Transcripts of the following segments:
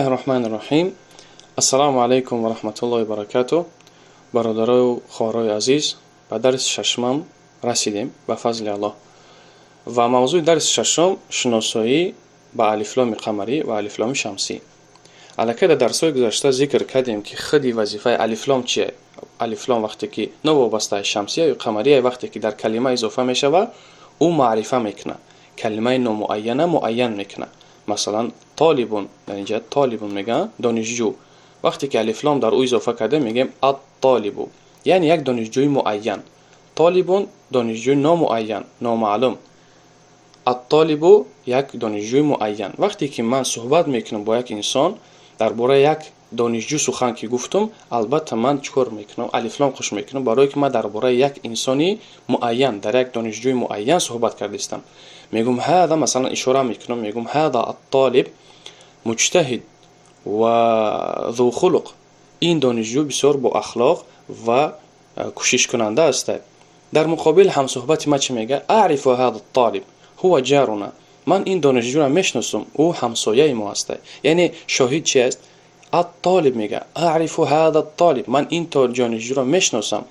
Раҳмани Раҳим. Ассалому алайкум ва раҳматуллоҳи ва баракатуҳ. Бародарою хоҳарои азиз, ба дарси шашумам расидем ба фазли Аллоҳ. Ва мавзӯи дарси шашум шиносоӣ ба алифломи қамарӣ ва алифломи шамсӣ. Аллакай дар дарсҳои гузашта зикр кардем, ки худи вазифаи алифлом чие. Алифлом вақте ки новобаста шамсия ё қамария, вақте ки дар калима изофа мешавад, ӯ маърифа мекунад. Калимаи номуайяна муайян мекунад. Масалан, طالبٌ, дар инҷа طالبٌ мегӯянд донишҷӯ. Вақте ки алифлом дар ӯ изофа кардем, мегӯем الطالب, яъне як донишҷӯи муайян. طالبٌ донишҷӯи номуайян, номаълум. الطالب як донишҷӯи муайян. Вақте ки ман суҳбат мекунам бо як инсон, дар бораи як донишҷӯ сухан ки гуфтум, албатта ман чӣ кор мекунам? Алифлом қуш мекунам, барое ки ман дар бораи як инсони муайян, дар як донишҷӯи муайян суҳбат кардистам. Мегӯм هذا, масалан, ишора мекунам, мегӯм: هذا الطالب مجتهد وذو خلق. Ин донишҷӯ бисёр боахлоқ ва кӯшишкунанда аст. Дар муқобил ҳамсуҳбати ман чӣ мегӯяд? أعرف هذا الطالب، هو جارنا. Ман ин донишҷӯро мешиносам, ӯ ҳамсояи мо аст. Яъне шоҳид чи аст? الطالب мегӯяд. أعرف هذا الطالب, ман ин донишҷӯро мешиносам.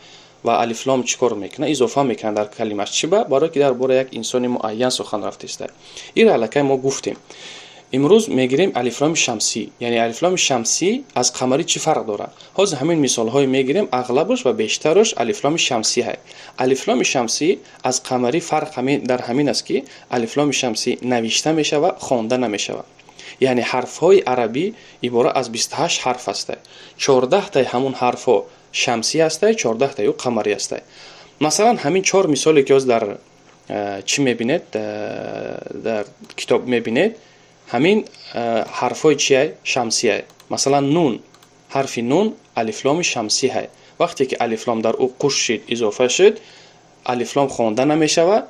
Ва алифлом чӣ кор мекунад? Изофа мекунад дар калимаш. Чӣ ба? Барое ки дар бораи як инсони муайян сухан рафтиста. Инро аллакай мо гуфтем. Имрӯз мегирем алифломи шамсӣ. Яъне алифломи шамсӣ аз қамарӣ чӣ фарқ дорад? Ҳозир ҳамин мисолҳое мегирем, ағлабаш ва бештараш алифломи шамсӣ ҳай. Алифломи шамсӣ аз қамарӣ фарқ дар ҳамин аст, ки алифломи шамсӣ навишта мешавад, хонда намешавад. Яъне ҳарфҳои арабӣ ибора аз 28 ҳарф аста. 14таи ҳамун ҳарфҳо шамсӣ ҳастай, 14таи ӯ қамарӣ ҳастай. Масалан, ҳамин чор мисоле ки ҳозир дар чӣ мебинед, дар китоб мебинед, ҳамин ҳарфҳои чиай? Шамсиай. Масалан, нун, ҳарфи нун алифломи шамсӣ ҳай. Вақте ки алифлом дар ӯ қуш шид, изофа шуд, алифлом хонда намешавад,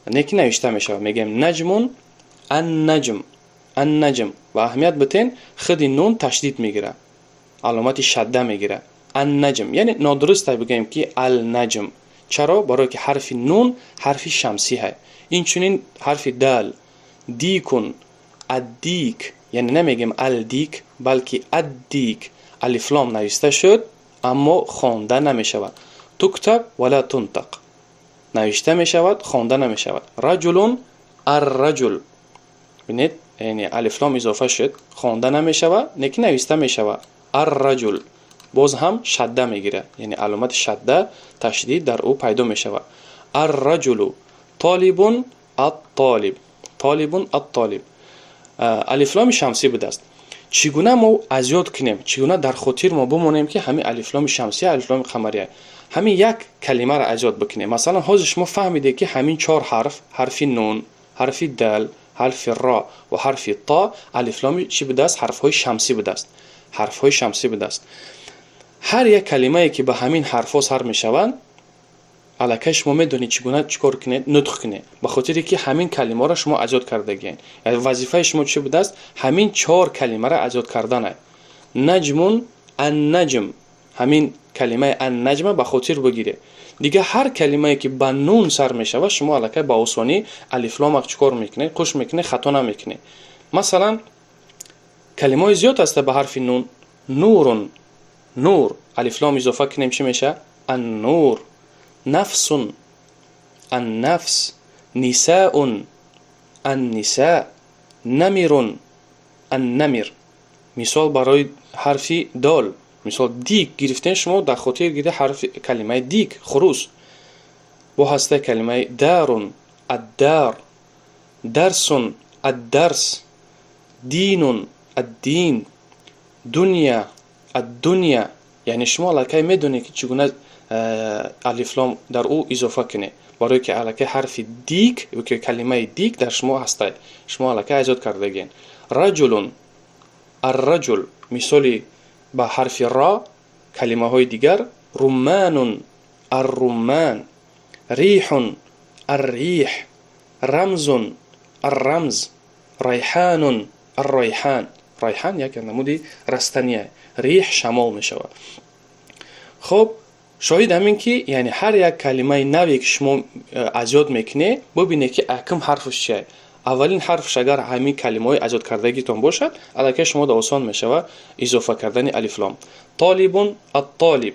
не ки навишта мешавад. Мегӯем نجمٌ، النجم، النجم. Ва аҳамият битен, худи нун ташдид мегирад, аломати шадда мегирад. النجم, яъне нодуруст бигӯем ки النجم. Чаро? Барое ки ҳарфи нун ҳарфи шамсӣ ҳай. Инчунин ҳарфи дал, ديكٌ، الديك, яъне намегӯем الديك, балки الديك. Алифлом нависта шуд, аммо хонда намешавад. تكتب ولا تنطق, навишта мешавад, хонда намешавад. رجلٌ، الرجل. Бинед, яъне алифлом изофа шуд, хонда намешавад, лекин нависта мешавад. الرجل боз ҳам шадда мегирад, яъне аломати шадда, ташдид дар ӯ пайдо мешавад. الرجل، طالبٌ، الطالب، طالبٌ، الطالب. Алифломи шамсӣ будааст. Чӣ гуна мо аз ёд кунем, чӣ гуна дар хотир мо бимонем, ки ҳамин алифломи шамсия, алифломи қамария? Ҳамин як калимаро аз ёд бикунем. Масалан, ҳозир шумо фаҳмидед, ки ҳамин чор ҳарф, ҳарфи нун, ҳарфи дал, ҳарфи ро ва ҳарфи то, алифломи чӣ будааст? Ҳарфҳои шамсӣ будааст, ҳарфҳои шамсӣ будааст. Ҳар як калимае, ки ба ҳамин ҳарфҳо сар мешаванд, аллакай шумо медонед, чӣ гуна чӣ кор кунед, нутқ кунед, ба хотире ки ҳамин калимаро шумо аз ёд кардагиед. Вазифаи шумо чӣ будааст? Ҳамин чор калимаро аз ёд карданай. نجمٌ، النجم. Ҳамин калимаи النجم а ба хотир бигиред. Дигар ҳар калимае, ки ба нун сар мешавад, шумо аллакай ба осонӣ алифломак чӣ кор мекунед? Қуш мекунед, хато намекунед. Масалан, калимаҳои зиёд ҳаста ба ҳарфи нун. نورٌ, نور. Алифлом изофа кунем, чӣ мешавад? النور. نفسٌ، النفس. نساءٌ، النساء. نمرٌ، النمر. Мисол барои ҳарфи дол, мисол ديك гирифтем. Шумо дар хотир гире ҳарфи калимаи ديك, хурус. Бо ҳастаи калимаи دارٌ، الدار. درسٌ، الدرس. دينٌ، الدين. دنيا، الدنيا. Яъне шумо аллакай медонед, ки чӣ гуна алифлом дар ӯ изофа кунед, барое ки аллакай ҳарфи ديك ё калимаи ديك дар шумо ҳастад, шумо аллакай аз ёд кардагиен. رجلٌ، الرجل. Мисоли ба ҳарфи ро калимаҳои дигар: رمانٌ، الرمان. ريحٌ، الريح. رمزٌ، الرمز. ريحانٌ، الريحان. ريحان як намуди растания, ريح шамол мешавад. Хуб, шоҳид ҳамин ки, яъне ҳар як калимаи наве, ки шумо аз ёд мекунед, бубинед, ки якум ҳарфаш чия. Аввалин ҳарфш агар ҳамин калимаҳои аз ёд кардагитон бошад, аллакай шумода осон мешавад изофа кардани алифлом. طالبٌ، الطالب.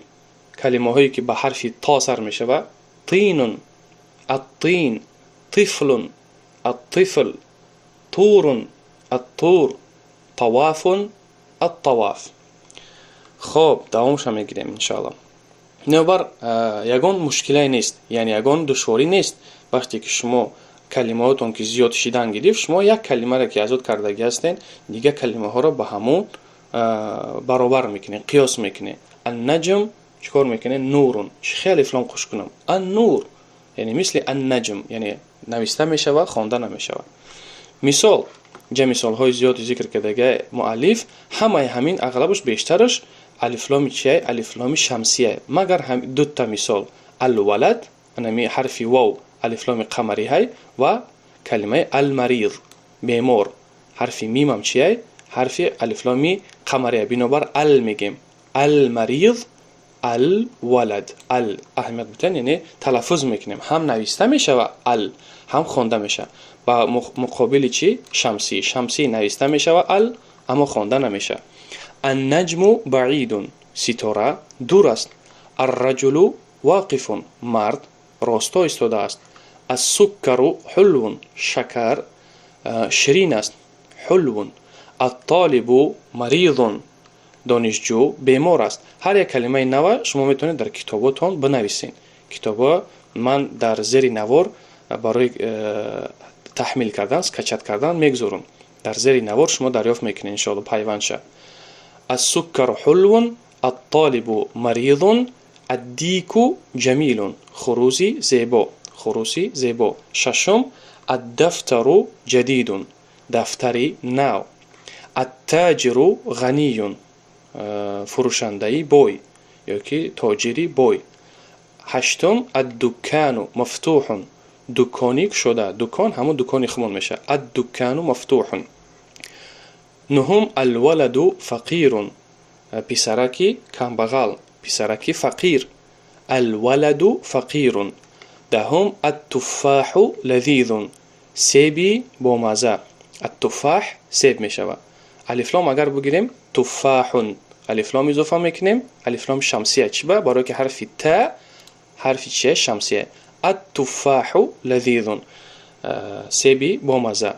Калимаҳое ки ба ҳарфи то сар мешавад: طينٌ، الطين، طفلٌ، الطفل، طورٌ، الطور، طوافٌ، الطواف. Хоб, давомша мегирем, иншоалло. Бинобар ягон мушкилае нест, яъне ягон душворӣ нест. Вақте ки шумо калимаҳотон ки зиёд шидан гирифт, шумо як калимаро ки аз ёд кардагӣ ҳастед, дигар калимаҳоро ба ҳамун баробар мекунед, қиёс мекунед. النجم чӣ кор мекунед? نورٌ. Чӣ хел алифлом қуш кунам? النور, яъне мисли النجم, яъне нависта мешавад, хонда намешавад. Мисол, ҷа мисолҳои зиёди зикр кардага муаллиф. Ҳамаи ҳамин ағлабаш, бештараш алифломи чия? Алифломи шамсия, магар дута мисол: الولد, анами ҳарфи вов алифломи қамариҳай, ва калимаи المريض, бемор, ҳарфи мимам чияй? Ҳарфи алифломи қамария. Бинобар ал мегем: المريض، الولد. Ал аҳамият битен, яъне талаффуз мекунем, ҳам нависта мешава ал, ҳам хонда мешава. Ба муқобили чӣ? Шамсӣ. Шамсӣ нависта мешава ал, аммо хонда намешава. النجم بعيدٌ, ситора дур аст. الرجل واقفٌ, мард росто истодааст. السكر حلوٌ, шакар ширин аст, حلوٌ. الطالب مريضٌ, донишҷӯ бемор аст. Ҳар як калимаи нава шумо метавонед дар китоботон бинависед. Китобо ман дар зери навор барои таҳмил кардан, скачать кардан мегузорам. Дар зери навор шумо дарёфт мекунед, иншоалло, пайвандша. السكر حلوٌ، الطالب مريضٌ، الديك جميلٌ, хуруси зебо, хуруси зебо. Шашум: الدفتر جديدٌ, дафтари нав. التاجر غنيٌ, фурӯшандаи бой ёки тоҷири бой. Ҳаштум: الدكان مفتوحٌ, дукони кушода. Дукон ҳамон дукони хумон мешавад. الدكان مفتوحٌ. Нуҳум: الولد فقيرٌ, писараки камбағал, писараки фақир. الولد فقيرٌ. Даҳум: التفاح لذيذٌ, себи бомазза. التفاح себ мешавад. Алифлом агар бигирем, تفاحٌ, алифлом изофа мекунем, алифлом шамсия. Чӣ ба? Барое ки ҳарфи та ҳарфи чия? Шамсия. التفاح لذيذٌ, себи бомазза.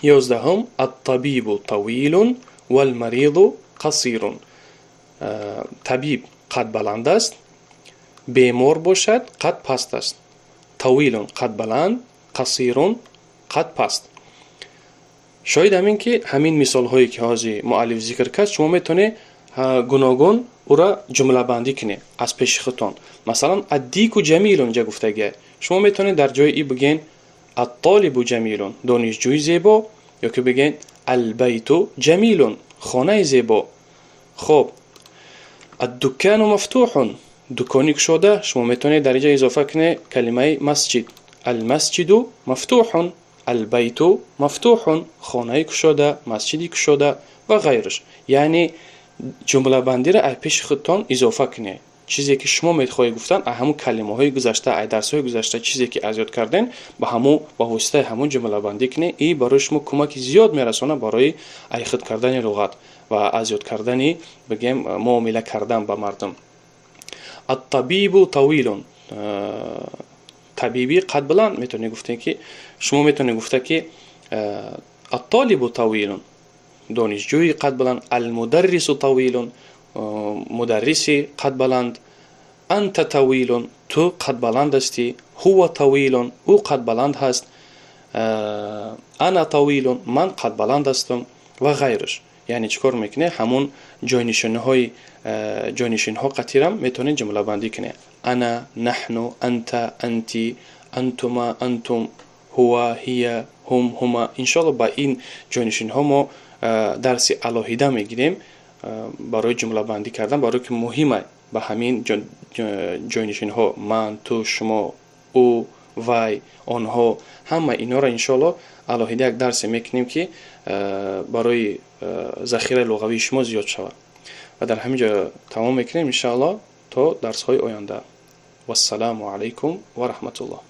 11-ум: الطبيب طويلٌ والمريض قصيرٌ, табиб қадбаланд аст, бемор бошад қад паст аст. طويلٌ қадбаланд, قصيرٌ қад паст. Шоҳид ҳамин ки ҳамин мисолҳое ки ҳозир муаллиф зикр кард, шумо метавонед гуногун ӯра ҷумлабандӣ кунед аз пеши худтон. Масалан, الديك جميلٌ ҷа гуфтагия, шумо метавонед дар ҷои и бигӯен الطالب جميلٌ, донишҷӯи зебо, ё ки бигӯен البيت جميلٌ, хонаи зебо. Хоб, الدكان مفتوحٌ, дукони кушода. Шумо метавонед дар инҷа изофа кунед калимаи مسجد: المسجد مفتوحٌ، البيت مفتوحٌ, хонаи кушода, масҷиди кушода ва ғайраш. Яъне ҷумлабандиро аз пеши худтон изофа кунед. Чизе ки шумо мехоҳед гуфтан, аз ҳамун калимаҳои гузашта, аз дарсҳои гузашта чизе ки аз ёд кардем, ба ҳамун, ба воситаи ҳамун ҷумлабандӣ кунед. И барои шумо кӯмаки зиёд мерасонад барои айхуд кардани луғат ва аз ёд кардани, бигем, муомила кардан ба мардум. الطبيب طويلٌ, табиби қадбаланд. Метавонед гуфте ки, шумо метавонед гуфта ки الطالب طويلٌ, донишҷӯи қадбаланд, المدرس طويلٌ, мударриси қадбаланд, أنت طويلٌ, ту қадбаланд ҳастӣ, هو طويلٌ, ӯ қадбаланд ҳаст, أنا طويلٌ, ман қадбаланд ҳастам ва ғайраш. Яъне чӣ кор мекунед? Ҳамун ҷойнишиниҳои, ҷойнишинҳо қатирам метавонед ҷумлабандӣ кунед: أنا، نحن، أنت، أنتِ، أنتما، أنتم، هو، هي، هم، هما. Иншоалло, ба ин ҷойнишинҳо мо дарси алоҳида мегирем барои ҷумлабандӣ кардан, барое ки муҳима ба ҳамин ҷойнишинҳо: ман, ту, шумо, ӯ, вай, онҳо. Ҳама инҳоро, иншоалло, алоҳида як дарсе мекунем, ки барои захираи луғавии шумо зиёд шавад. Ва дар ҳамин ҷо тамом мекунем, иншоалло, то дарсҳои оянда. Вассалому алайкум ва раҳматуллоҳ.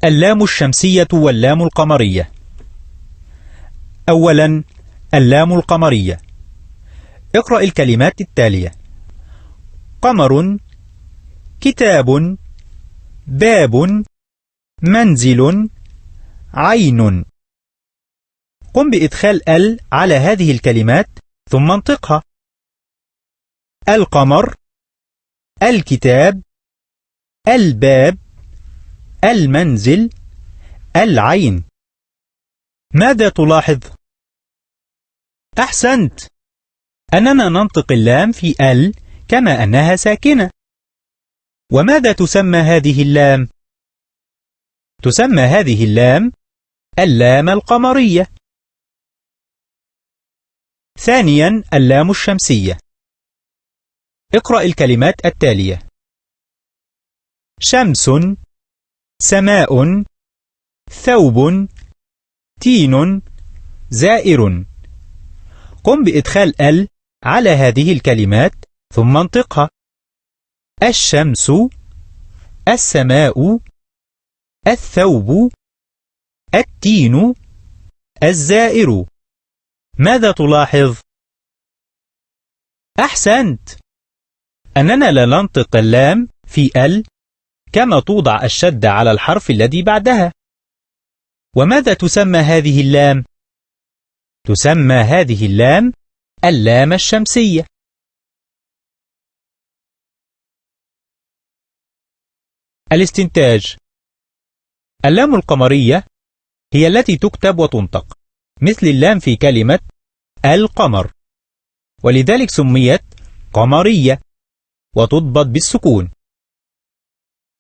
اللام الشمسية واللام القمرية. أولا، اللام القمرية. اقرأ الكلمات التالية: قمر، كتاب، باب، منزل، عين. قم بإدخال ال على هذه الكلمات ثم انطقها: القمر، الكتاب، الباب، المنزل، العين. ماذا تلاحظ؟ أحسنت، أننا ننطق اللام في ال كما أنها ساكنة. وماذا تسمى هذه اللام؟ تسمى هذه اللام اللام القمرية. ثانيا، اللام الشمسية. اقرأ الكلمات التالية: شمس، سماء، ثوب، تين، زائر. قم بإدخال ال على هذه الكلمات ثم انطقها: الشمس، السماء، الثوب، التين، الزائر. ماذا تلاحظ؟ أحسنت، أننا لا ننطق اللام في ال كما توضع الشدة على الحرف الذي بعدها. وماذا تسمى هذه اللام؟ تسمى هذه اللام اللام الشمسية. الاستنتاج: اللام القمرية هي التي تكتب وتنطق مثل اللام في كلمة القمر، ولذلك سميت قمرية وتضبط بالسكون.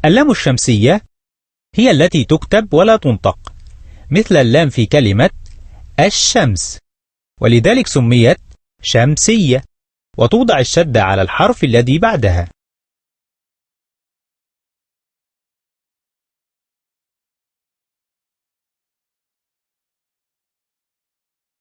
اللام الشمسية هي التي تكتب ولا تنطق مثل اللام في كلمة الشمس، ولذلك سميت شمسية وتوضع الشدة على الحرف الذي بعدها.